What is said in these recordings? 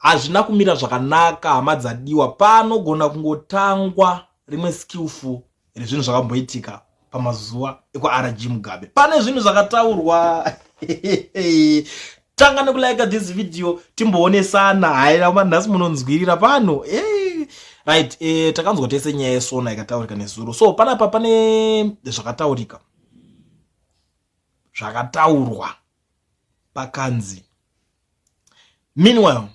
Hazvina kumira zvakanaka hama dzadiwa. Panogona kungotangwa rimwe skillful rezvinhu zvakamboitika pamazuva ekwaRG Mugabe. Pane zvinhu zvakataurwa. Tanga nekulike this video timboonesana. Hayi nhasi munonzwirira pano. Hey. Right, takanzwa tese nyaya yesona yakataurika nezuro. So panapa pane zvakataurika. Zvakataurwa pakanzi. Meanwhile,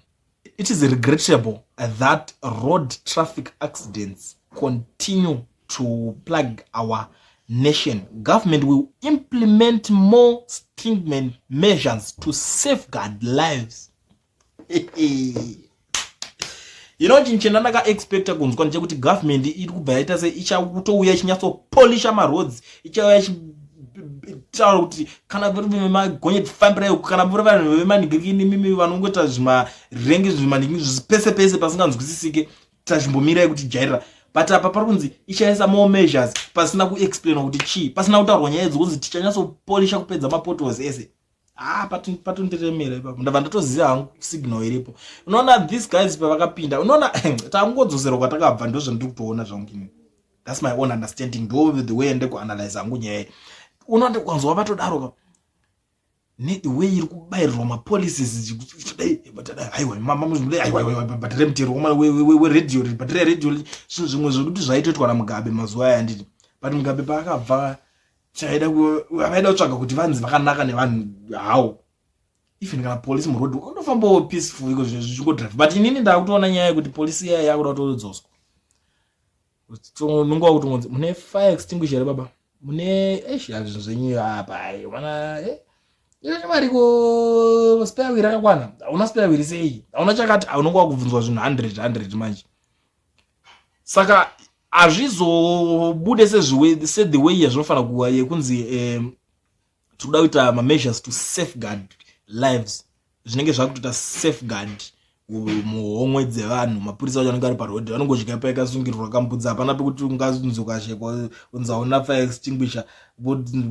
it is regrettable that road traffic accidents continue to plague our nation. Government will implement more stringent measures to safeguard lives. You know, chinhu chendandakaexpecta kunzwa ndechekuti government iri kubva yaita se ichatouya ichinyatsopolisha maroads, ichauya ichitaura kuti kana vari vemagonyeti fambirai, kana muri vanhu vemanhingirikini mimi vanongoita zvimarengi zvimanhingiri pese pese pasinganzwisisike, tachimbomirai kuti jairira. But apa pari kunzi ichaisa more measures, pasina kuexplaina kuti chii, pasina kutaurwa nyaya idzi, tichanyatsopolisha kupedza mapotholes ese. Ah, patondiremera ipapo. Ndabva ndatoziva hangu signal iripo. Unoona these guys pavakapinda, unoona tangodzoserwa kwatakabva. Ndo zvandiri kutoona zvangu ini. That's my own understanding, ndo the way ndekuanalyze hangu nyaya. Unoona kwanzwa vatodaro nethe way iri kubayirirwa mapolicies, aiwa, bhadhare mutero weredhiyo, bhadhare redhiyo, zvinhu zvimwe zvekuti zvaitoitwa naMugabe mazuva aya, handiti? But Mugabe paakabva, chaida vaida kutsvaga kuti vanzi vakanaka nevanhu hawo. Even kana polisi muroad unofambawo peaceful iko zvichingodrive. But inini ndakutoona nyaya yekuti polisi iya yakuda kutodzoswa. Nongova kuti ngonzi mune fire extinguisher here baba? Mune eish, zvinhu zvenyu apa mana mariko, spare wheel rakakwana? Hauna spare wheel sei? Hauna chakati? Unongova kubvunzwa zvinhu 100 100 manje. Saka hazvizobude sethe way yazvinofanira kuva yekunzi tikuda kuita mameasures to safeguard lives. Zvinenge zvakutoita safeguard muhomwe dzevanhu. Mapurisa acho anenge ari parodhi vanongodya paikasungirirwa kambudzi. Hapana pekuti unganzi ukashekwa unzi hauna fire extinguisher,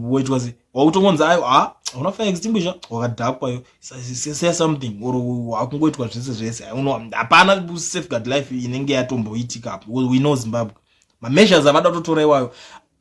woitwa sei? Wakutongonzi ayo, ha, hauna fire extinguisher, wakadhakwa, say something, or wakungoitwa zvese zvese. Hapana safeguard life inenge yatomboitika. We know Zimbabwe, mameasures avada kutotora iwayo,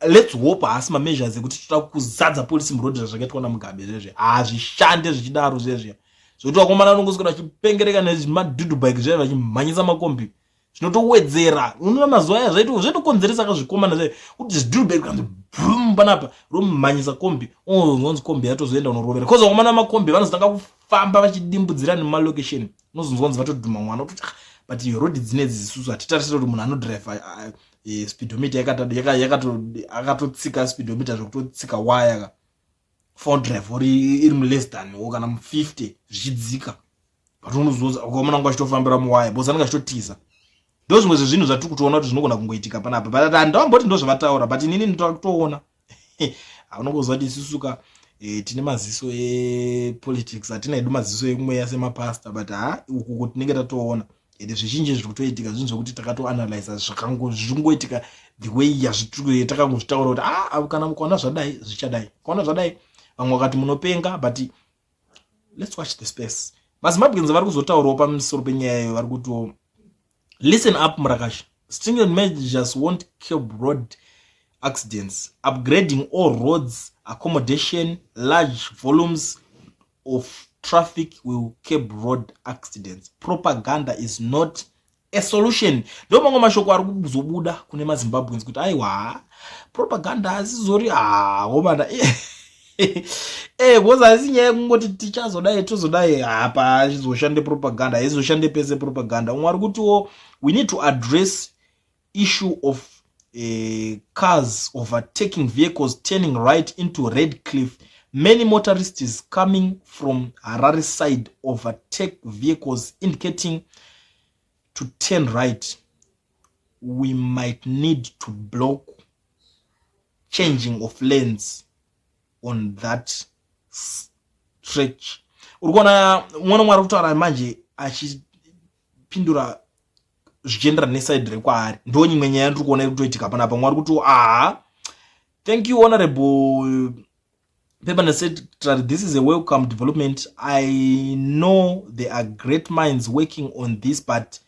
let's hope haasi mameasures ekuti toda kuzadza polisi murodhi zvazvakaitwa naMugabe zvezve. Hazvishande zvichidaro zvezve, zvokuti vakomana vanongoswera vachipengereka nezvimadhudhu bike zviya, vachimhanyisa makombi, zvinotowedzera. Unoona mazuva aya zvaitokonzeresa kazvikomana zvaio kuti zvidhudhu bike kanzi brum panapa romhanyisa kombi, unozonzi kombi yatozoenda unorovera, cause vakomana makombi vanozotanga kufamba vachidimbudzira nemalocation. Unozonzwa kunzi vatodhuma mwana kuti, ah, but rodhi dzinedzi isusu hatitarisire kuti munhu anodhiraivha speedometer akatotsika speedometer zvekutotsika waya ka phone drive uri iri muless than wo kana mu50 zvichidzika, but unozoza ukaona ngo achitofambira muwaya because anenge achitotiza. Ndo zvimwe zvezvinhu zvatiri kutoona kuti zvinogona kungoitika panapa, but handamboti ndo zvavataura, but inini ndotoona. Unongoziva kuti isusu ka tine maziso epolitics, hatina hedu maziso emweya semapasta, but ha, ukuko tinenge tatoona. Ende zvizhinji zviri kutoitika zvinhu zvokuti takatoanalyza zvikungoitika the way yatakangozvitaura kuti ah, kana mukaona zvadai zvichadai, ukaona zvadai. Vamwe vakati munopenga, but let's watch the space. MaZimbabweans vari kuzotaurawo pamusoro penyaya iyo. Vari kutiwo, "Listen up, Murakashi. Stringent measures won't curb road accidents. Upgrading all roads, accommodation large volumes of traffic will curb road accidents. Propaganda is not a solution." Ndo mamwe mashoko ari kuzobuda kune maZimbabweans kuti aiwa, propaganda asizori haomana because haisi nyaya yekungoti tichazodai tozodai. Hapa achizoshande propaganda, haizoshande pese propaganda. Umwe ari kutiwo, "We need to address issue of cars overtaking vehicles turning right into Red Cliff. Many motorists coming from Harare side overtake vehicles indicating to turn right. We might need to block changing of lanes on that stretch." Uri kuona umwe nomwe ari kutaura manje achipindura zvichienderana neside rekwaari. Ndo nyimwe nyaya ndiri kuona iri kutoitika panapa. Mwari kuti, aha, thank you, Honorable. Permanent Secretary, this is a welcome development. I know there are great minds working on this, but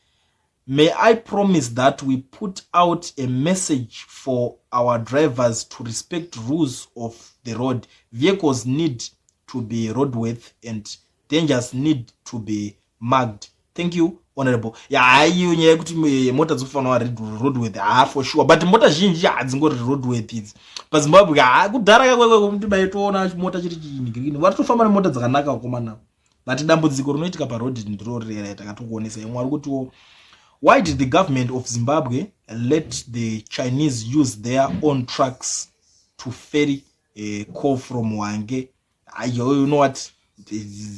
may I promise that we put out a message for our drivers to respect rules of the road. Vehicles need to be roadworthy and dangers need to be marked. Thank you, honorable. Ya, haiyo nyaya yekuti mota dzofanira roadworthy, ha, for sure, but mota zhinji hadzingori roadworthy idzi paZimbabwe. Ha, kudhara kakwekwe baitoona mota chiri chiingirini, vari nemota dzakanaka vakomana, but dambudziko rinoitika paroad ndiro rera takatokuonesa. Imwe ari kutiwo, "Why did the government of Zimbabwe let the Chinese use their own trucks to ferry coal from Hwange?" Ayo, you know what,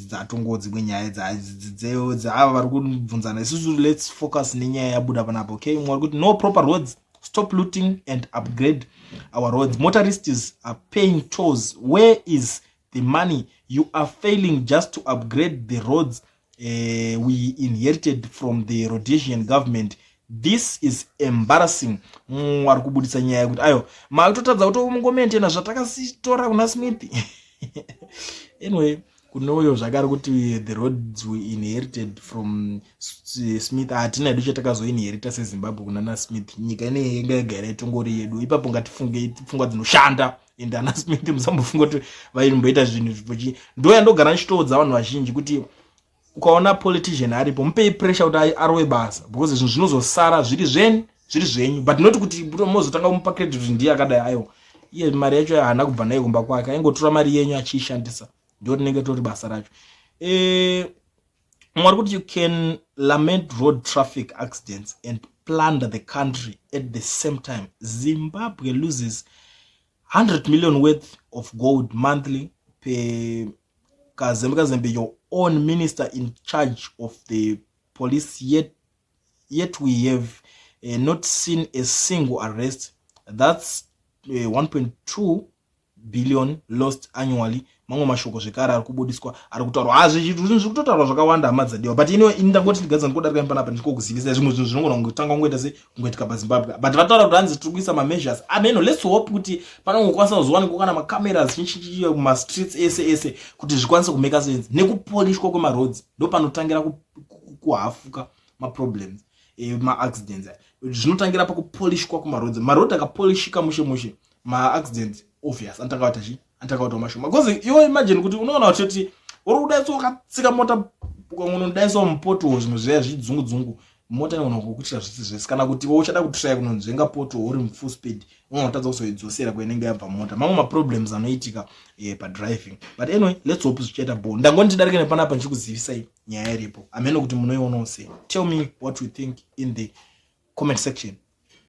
dzatongo dzimwe nyaya dzaava vari kubvunzana. Isusu let's focus nenyaya yabuda panapa. Okay, mwe vari kuti, "No proper roads. Stop looting and upgrade our roads. Motorists are paying tolls. Where is the money? You are failing just to upgrade the roads we inherited from the Rhodesian government. This is embarrassing." Vari kubudisa nyaya yekuti ayo makutotadza kutongomaintaina zvatakasitora kuna Smith. Anyway, kune uyo zvakare kuti the roads we inherited from Smith, hatina hedu chatakazoinherita seZimbabwe kuna naSmith. Nyika ine yanga yagara itongori yedu ipapo. Ngatifunge pfungwa dzinoshanda, ende ana Smith musambofunga kuti vaimboita zvinhu zvipochi. Ndo yandogara ndichitoudza vanhu vazhinji kuti ukaona politician aripo, mupei pressure kuti arove basa, because zvinhu zvinozosara zviri zvenyu, zviri zvenyu, but not kuti mozotanga kumupa credit kuti ndiye akadai. Aiwa, iye mari yacho haana kubva nayo kumba kwake, aingotora mari yenyu achiishandisa. Ndo rinenge tori basa racho. Mwari kuti, "You can lament road traffic accidents and plunder the country at the same time. Zimbabwe loses 100 million worth of gold monthly per Kazembe Kazembe, your own minister in charge of the police, yet we have not seen a single arrest. That's 1.2 billion lost annually." Mamwe mashoko zvekare ari kubudiswa, ari kutaurwa hazvi, zvinhu zviri kutotaurwa zvakawanda, hama dzadiwa. But ino ini ndangoti ndigadza ndikodarika panapa ndichikokuzivisai zvimwe zvinhu zvinogona kungotanga kungoita se kungoitika paZimbabwe, but vataura kuti hanzi tiri kuisa mameasures ameno. Let's hope kuti panongokwanisa kuzowanikwa kana macameras chinchichi mumastreets ese ese kuti zvikwanise kumake sense. Nekupolishwa kwemaroads ndo panotangira kuhafuka maproblems, maaccidents. Zvinotangira pakupolishwa kwemaroads. Maroad akapolishika mushe mushe, maaccidents obvious anotanga kuita chi, anotanga kuita mashoma, because iwe imagine kuti unoona kutoti uri kudaiswa wakatsika mota, unodaiswa mupothole, zvimwe zviya zvidzungu dzungu, mota inogona kukuitira zvisi zvese, kana kuti iwe uchada kutraya kunonzvenga pothole uri mufull speed, unotadza kuzoidzosera kwainenge yabva mota. Mamwe maproblems anoitika padriving. But anyway, let's hope zvichaita bo. Ndangoni ndidarike nepanapa ndichikuzivisai nyaya iripo. Hameno kuti munoionawo sei. Tell me what you think in the comment section.